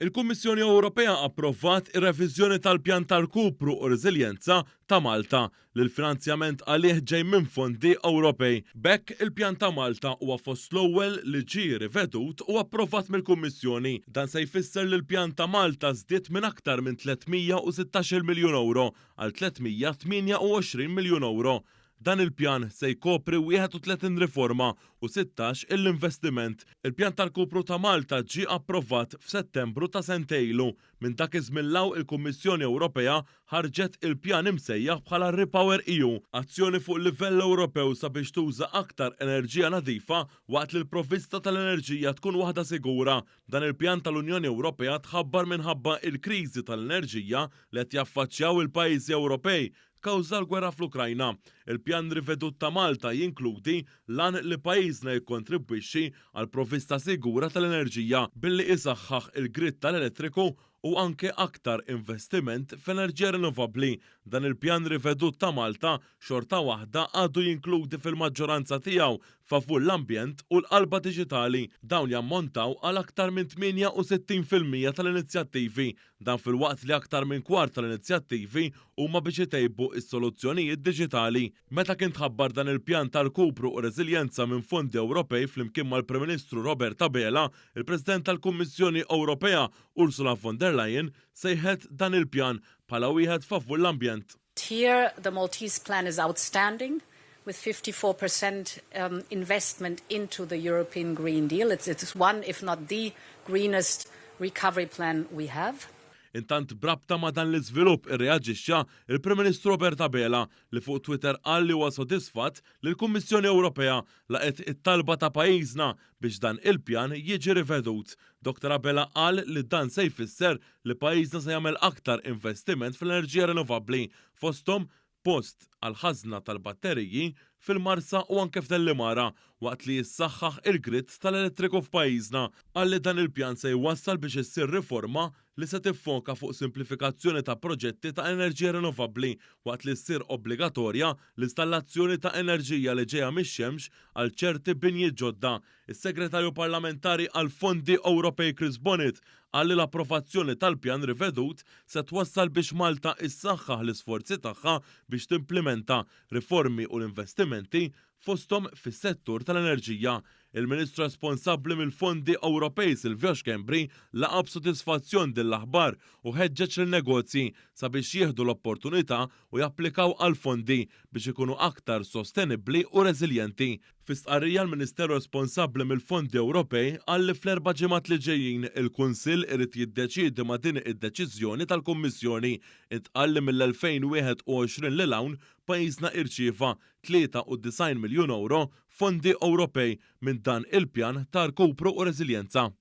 Il-Kummissjoni Ewropea approvat ir-reviżjoni tal-Pjan ta' Rkupru u Reżiljenza ta' Malta, li l-finanzjament għalih ġej minn fondi Ewropej. B'hekk, il-Pjan ta' Malta huwa fost l-ewwel li ġie rivedut u approvat mill-Kummissjoni. Dan se jfisser li l-Pjan ta' Malta żdied minn aktar minn 316-il miljun ewro għal 328 miljun ewro. Dan il-pjan se jkopri 31 riforma u 16 il investiment. Il-pjan ta' rkupru ta' Malta ġie approvat f'Settembru ta' sentejn ilu. Minn dak iż-żmien 'l hawn, il-Kummissjoni Ewropea ħarġet il-pjan imsejjaħ bħala Repower EU, azzjoni fuq livell Ewropew sabiex tuża aktar enerġija nadifa waqt li l-provvista tal-enerġija tkun waħda sigura. Dan il-pjan tal-Unjoni Ewropea tħabbar minħabba il-kriżi tal-enerġija li qed jaffaċċjaw il-pajjiżi Ewropej kawża l-gwerra fl-Ukrajna. Il-pjan rivedut ta' Malta jinkludi l-għan li pajjiżna jikkontribwixxi għal provvista sigura tal-enerġija billi isaħħaħ il-grid tal-elettriku u anke aktar investiment f'enerġija rinnovabbli. Dan il-pjan rivedut ta' Malta xorta waħda għadu jinkludi fil-maġġoranza tiegħu favur l-ambjent u l-qalba diġitali. Dawn jammontaw għal aktar minn 68% tal-inizjattivi. Dan filwaqt li aktar minn kwart tal-inizjattivi huma biex itejbu is-soluzzjonijiet diġitali. Meta kien tħabbar dan il-pjan ta' rkupru u reżiljenza minn fondi Ewropej flimkien mal-Prim Ministru Robert Abela, il-President tal-Kummissjoni Ewropea Ursula von der Leyen sejħet dan il-pjan bħala wieħed favur l-ambjent. Here, the Maltese plan is outstanding with 54% investment into the European Green Deal. It's one, if not the greenest recovery plan we have. Intant, b'rabta ma' dan l-iżvilupp irreaġixxa il-Prim Ministru Robert Abela, li fuq Twitter qal li huwa sodisfatt li l-Kummissjoni Ewropea laqgħet it-talba ta' pajjiżna biex dan il-pjan jiġi rivedut. Dr. Abela qal li dan se jfisser li pajjiżna se jagħmel aktar investiment fl-enerġija rinnovabbli, fosthom post għal ħażna tal-batteriji fil-Marsa u anke f'Dellimara, waqt li jissaħħaħ il-grid tal-elettriku f'pajjiżna. Qal li dan il-pjan se jwassal biex issir riforma li se tiffoka fuq simplifikazzjoni ta' proġetti ta' enerġija rinnovabbli, waqt li ssir obbligatorja l-installazzjoni ta' enerġija li ġejja mix-xemx għal ċerti binjiet ġodda. Is-Segretarju Parlamentari għal Fondi Ewropej Chris Bonett qal li l-approvazzjoni tal-pjan rivedut se twassal biex Malta issaħħaħ l-isforzi tagħha biex timplementa riformi u l-investimenti, fosthom fis-settur tal-enerġija. Il-Ministru responsabbli mill-Fondi Ewropej Silvio Schembri laqa' b'sodisfazzjon din l-aħbar u ħeġġeġ lin-negozji sabiex jieħdu l-opportunità u japplikaw għal fondi biex ikunu aktar sostenibbli u reżiljenti. Fi stqarrija, l-Ministeru responsabbli mill-Fondi Ewropej qal li fl-4 ġimgħat li ġejjin il-Kunsill irid jiddeċiedi ma' din id-deċiżjoni tal-Kummissjoni. Intqal li mill-2021 lil hawn pajjiżna irċieva 93 miljun euro fondi Ewropej minn dan il-pjan ta' rkupru u reżiljenza.